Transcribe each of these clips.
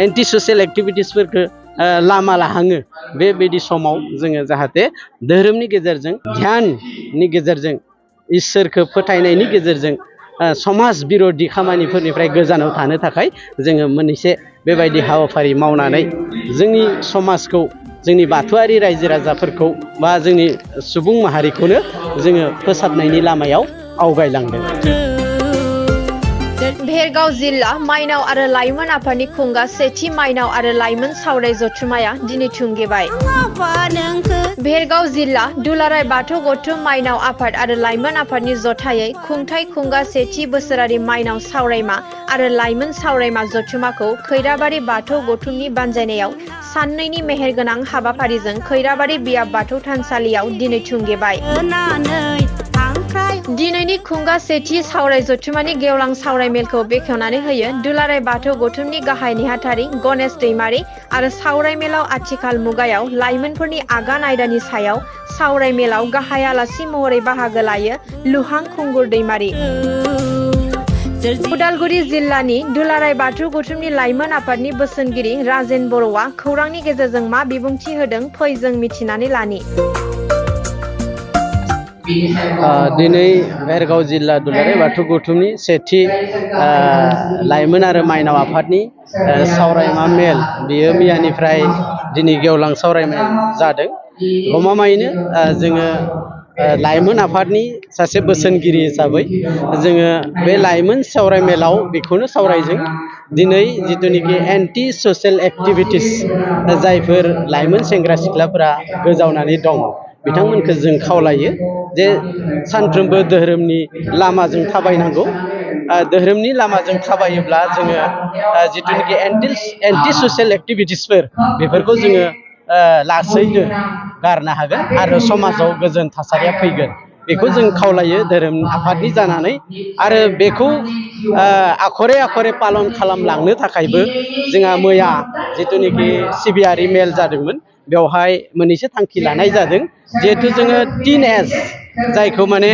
Anti social एक्टिभिटिसफोरखौ लामा लाहाङो बेबायदि समाव जोङो जाहाथे धोरोमनि गेजेरजों ध्याननि गेजेरजों इसोरखौ फोथायनायनि गेजेरजों समाज बिर'धि खामानिफोरनिफ्राय गोजानाव थानो थाखाय जोङो मोननैसे बेबायदि हाबाफारि मावनानै जोंनि समाजखौ जोंनि बाथौआरि रायजो राजाफोरखौ बा जोंनि सुबुं माहारिखौनो जोङो फोसाबनायनि लामायाव आवगायलांदों। भेरगाव जिल्ला माइनाव आरो लाइमोन आफादनि खुंगा सेथि माइनाव आरो लाइमोन सावराय जथुमाया दिनै थुंगेबाय। भेरगाव जिल्ला दुलाराय बाथौ गौथुम माइनाव आफाद आरो लाइमोन आफादनि जथायै खुंथाय खुंगा सेथि बोसोरारि माइनाव सावरायमा आरो लाइमोन सावरायमा जथुमाखौ खैराबारि बाथौ गौथुमनि बानजायनायाव साननैनि मेहेरगोनां हाबाफारिजों खैराबारि बियाब बाथौ थानसालियाव दिनै थुंगेबाय। दिनैनि खुंगा सेथि सावराय जथुमानि गेवलां सावराय मेलखौ बेखेवनानै होयो दुलाराय बाथौ गौथुमनि गाहाय नेहाथारि गणेश दैमारि आरो सावराय मेलाव आथिखाल मुगायाव लाइमोनफोरनि आगान आयदानि सायाव सावराय मेलाव गाहाय आलासि महरै बाहागो लायो लुहां खुंगुर दैमारि। उदालगुरि जिल्लानि दुलाराय बाथौ गौथुमनि लाइमोन आफादनि बोसोनगिरि राजेन बर'आ खौरांनि गेजेरजों मा बिबुंथि होदों फै जों मिथिनानै लानि। दिनै भेरगाव जिल्ला दुलाराय बाथौ गौथुमनि सेथि लाइमोन आरो माइनाव आफादनि सावरायमा मेल बियो मैयानिफ्राय दिनै गेवलां सावरायमेल जादों। गमामायैनो जोङो लाइमोन आफादनि सासे बोसोनगिरि हिसाबै जोङो बे लाइमोन सावरायमेलाव बेखौनो सावरायजों दिनै जिथुनिखि एन्टि ससियेल एक्टिभिटिस जायफोर लाइमोन सेंग्रा सिख्लाफोरा गोजावनानै दं बिथांमोनखौ जों खावलायो जे सानफ्रोमबो धोरोमनि लामाजों थाबायनांगौ। धोरोमनि लामाजों थाबायोब्ला जोङो जिथुनिखि एन्टि ससियेल एक्टिभिटिसफोर बेफोरखौ जोङो लासैनो गारनो हागोन आरो समाजाव गोजोन थासारिया फैगोन बेखौ जों खावलायो धोरोम आफादनि जानानै। आरो बेखौ आखरे आखरे पालन खालामलांनो थाखायबो जोंहा मैया जिथुनिखि सिबियारि मेल जादोंमोन बेवहाय मोननैसो थांखि लानाय जादों। जिहेथु जोङो टिन एज जायखौ माने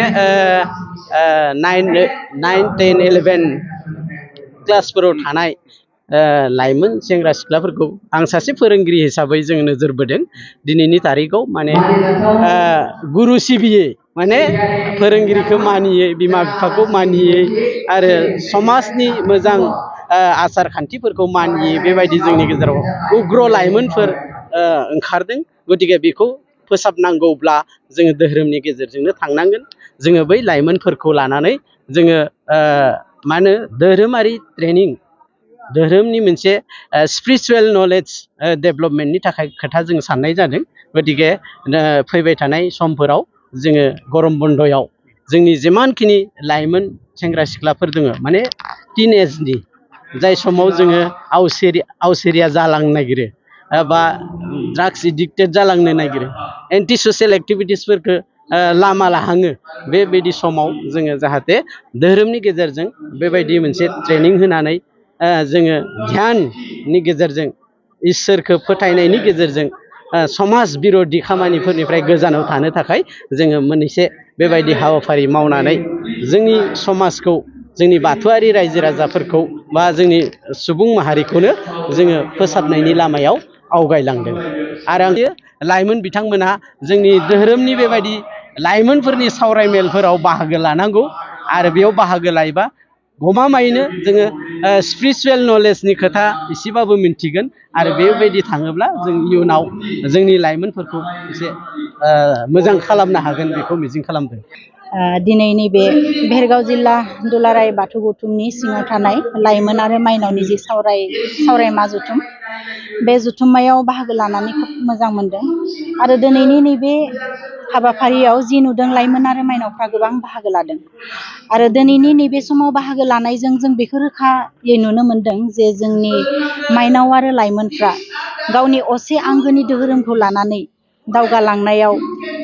9, 10, 11 क्लासफोराव थानाय लाइमोन सेंग्रा सिख्लाफोरखौ आं सासे फोरोंगिरि हिसाबै जों नोजोर बोदों दिनैनि थारिखआव माने गुरु सिबियै माने फोरोंगिरिखौ मानियै बिमा बिफाखौ मानियै आरो समाजनि मोजां आसार खान्थिफोरखौ मानियै बेबायदि जोंनि गेजेराव उग्र लाइमोनफोर ओंखारदों। गतिके बेखौ फोसाबनांगौब्ला जोङो धोरोमनि गेजेरजोंनो थांनांगोन। जोङो बै लाइमोनफोरखौ लानानै जोङो मा होनो धोरोमारि ट्रेनिं धोरोमनि मोनसे स्पिरिचुवेल नलेज डेभेलपमेन्टनि थाखाय खोथा जों साननाय जादों। गतिके फैबाय थानाय समफोराव जोङो गरम बन्दयाव जोंनि जिमानखिनि लाइमोन सेंग्रा सिख्लाफोर दङ माने टिन एजनि जाय समाव जोङो आवसेरिया जालांनो नागिरो बा ड्राग्स एडिक्टेड जालांनो नागिरो एन्टि ससियेल एक्टिभिटिसफोरखौ लामा लाहाङो बेबायदि समाव जोङो जाहाथे धोरोमनि गेजेरजों बेबायदि मोनसे ट्रेनिं होनानै जोङो ध्याननि गेजेरजों इसोरखौ फोथायनायनि गेजेरजों समाज बिर'धि खामानिफोरनिफ्राय गोजानाव थानो थाखाय जोङो मोननैसे बेबायदि हाबाफारि मावनानै जोंनि समाजखौ जोंनि बाथौआरि रायजो राजाफोरखौ बा जोंनि सुबुं माहारिखौनो जोङो फोसाबनायनि लामायाव आवगायलांदों। आरो आं लाइमोन बिथांमोनहा जोंनि धोरोमनि बेबायदि लाइमोनफोरनि सावरायमेलफोराव बाहागो लानांगौ आरो बेयाव बाहागो लायोबा गमामायैनो जोङो स्पिरिचुवेल नलेजनि खोथा एसेबाबो मिन्थिगोन आरो बेबायदि थाङोब्ला जों इयुनाव जोंनि लाइमोनफोरखौ एसे मोजां खालामनो हागोन बेखौ मिजिं खालामदों। दिनै नैबे भेरगाव जिल्ला दुलाराय बाथौ गौथुमनि सिङाव थानाय लाइमोन आरो माइनावनि जि सावरायमा जथुम बे जथुम्मायाव बाहागो लानानै खोब मोजां मोनदों। आरो दिनैनि नैबे हाबाफारियाव जि नुदों लाइमोन आरो माइनावफ्रा गोबां बाहागो लादों। आरो दिनैनि नैबे समाव बाहागो लानायजों जों बेखौ रोखायै नुनो मोनदों जे जोंनि माइनाव आरो लाइमोनफ्रा गावनि असे आंगोनि धोरोमखौ लानानै दावगालांनायाव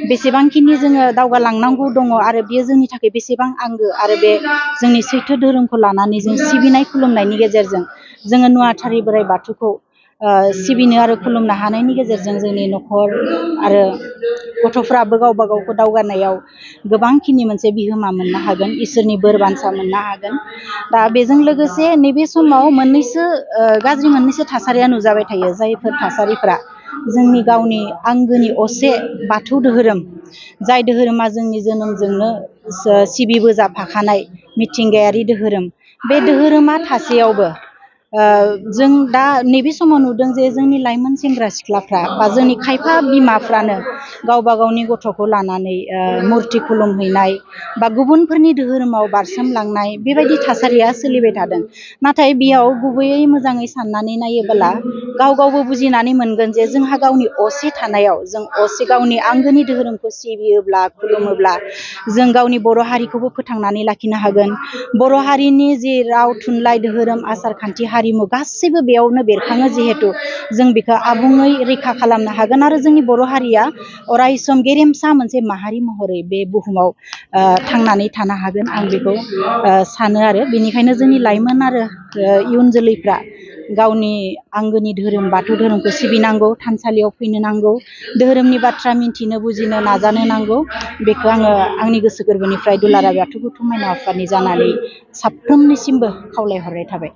बेसेबांखिनि जोङो दावगालांनांगौ दङ आरो बेयो जोंनि थाखाय बेसेबां आंगो आरो बे जोंनि सैथो धोरोमखौ लानानै जों सिबिनाय खुलुमनायनि गेजेरजों जोङो नुवाथारि बोराइ बाथौखौ सिबिनो आरो खुलुमनो हानायनि गेजेरजों जोंनि न'खर आरो गथ'फ्राबो गावबा गावखौ दावगानायाव गोबांखिनि मोनसे बिहोमा मोननो हागोन, इसोरनि बोर बान्सा मोननो हागोन। दा बेजों लोगोसे नैबे समाव गाज्रि मोननैसो थासारिया नुजाबाय थायो, जायफोर थासारिफ्रा जोंनि गावनि आंगोनि असे बाथौ धोरोम, जाय धोरोमा जोंनि जोनोमजोंनो सिबिबोजाफाखानाय मिथिंगायारि धोरोम, बे धोरोमा थासेयावबो जों दा नैबे समाव नुदों जे जोंनि लाइमोन सेंग्रा सिख्लाफ्रा बा जोंनि खायफा बिमाफ्रानो गावबा गावनि गथ'खौ लानानै मुर्ति खुलुमहैनाय बा गुबुनफोरनि धोरोमाव बारसोमलांनाय बेबायदि थासारिया सोलिबाय थादों। नाथाय बेयाव गुबैयै मोजाङै साननानै नायोबोला गाव गावबो बुजिनानै मोनगोन जे जोंहा गावनि असे थानायाव जों असे गावनि आंगोनि धोरोमखौ सिबियोब्ला खुलुमोब्ला जों गावनि बर' हारिखौबो फोथांनानै लाखिनो हागोन। बर' हारिनि जि राव थुनलाइ धोरोम आसार खान्थि हारिमु गासैबो बेयावनो बेरखाङो, जिहेथु जों बेखौ आबुङै रैखा खालामनो हागोन आरो जोंनि बर' हारिया अरायसम गेरेमसा मोनसे माहारि महरै बे बुहुमाव थांनानै थानो हागोन, आं बेखौ सानो आरो। बेनिखायनो जोंनि लाइमोन आरो इयुन जोलैफ्रा गावनि आंगोनि धोरोम बाथौ धोरोमखौ सिबिनांगौ, थानसालियाव फैनो नांगौ, धोरोमनि बाथ्रा मिन्थिनो बुजिनो नाजानो नांगौ। बेखौ आङो आंनि गोसो गोरबोनिफ्राय दुलाराय बाथौ गौथुम माइनाव आफादनि जानानै साफ्रोमनिसिमबो खावलायहरनाय थाबाय।